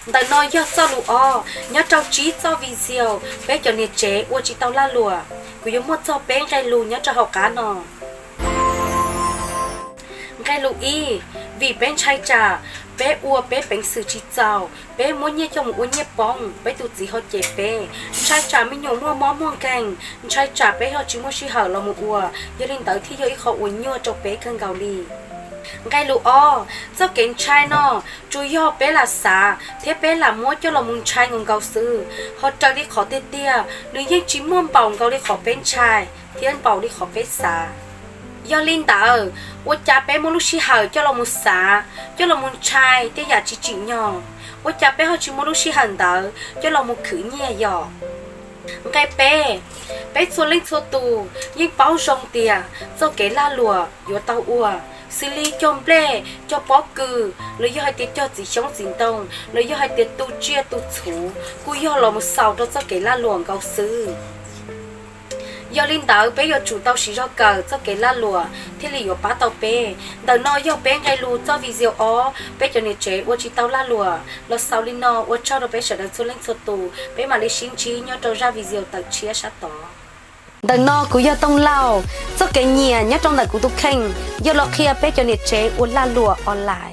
Ntawm no yog txoj lus ob nyob rau tsib txoj video peb cov niam tsev ua tsis tau lag luam. Kuv yuav muaj txog peb nqe lus nyob rau hauv qab no. Nqe lus ib, vim peb ntshai tsam peb ua peb peev xwm tsis txaus, peb muab nyiaj coj mus ua nyiaj poob, peb tus txiv ho cem peb. Ntshai tsam me nyuam muaj mob muaj nkeeg, ntshai tsam peb ho tsis muaj sij hawm los mus ua, yog li ntawd thiaj yog ib qho uas nyuaj rau peb kawg nkaus li. Nqe lus ob, txoj kev ntshai no tsuas yog peb lam xav thiab peb lam muab coj los mus ntshai nkaus nkaus xwb, ho raws li qhov tiag tiag nws yeej tsis muaj npaum nkaus li qhov peb ntshai thiab npaum li qhov peb xav. Yog li ntawd, ua cas peb muaj lub sij hawm coj los mus xav, coj los mus ntshai tej yam tsis tsim nyog, ua cas peb ho tsis muaj lub sij hawm ntawd coj los mus khwv nyiaj yom? Nqe peb, peb txhua leej txhua tus yeej paub zoo tias txoj kev lag luam yuav tau ua, xws li cog nplej, cog pob kws, los yog hais tias cog txiv xyoob txiv ntoo, los yog hais tias tu tsiaj tu txhuv, kuj yog los mus xaus rau txoj kev lag luam nkaus xwb. Yog li ntawd peb yuav tsum tau siv zog kawm txoj kev lag luam thiaj li yuav pab tau peb. Ntawm no yog peb nqe lus txoj video ob peb cov niam tsev ua tsis tau lag luam los xaus li no. Ua tsaug rau peb sawv daws txhua leej txhua tus, peb mam li sib ntsib nyob rau zaj video tawm tshiab sab tod. Ntawm no kuv yog Tooj Lauj. Txoj kev nyiam nyob rau ntawm kuv tus kheej yog los qhia peb cov niam tsev ua lag luam online.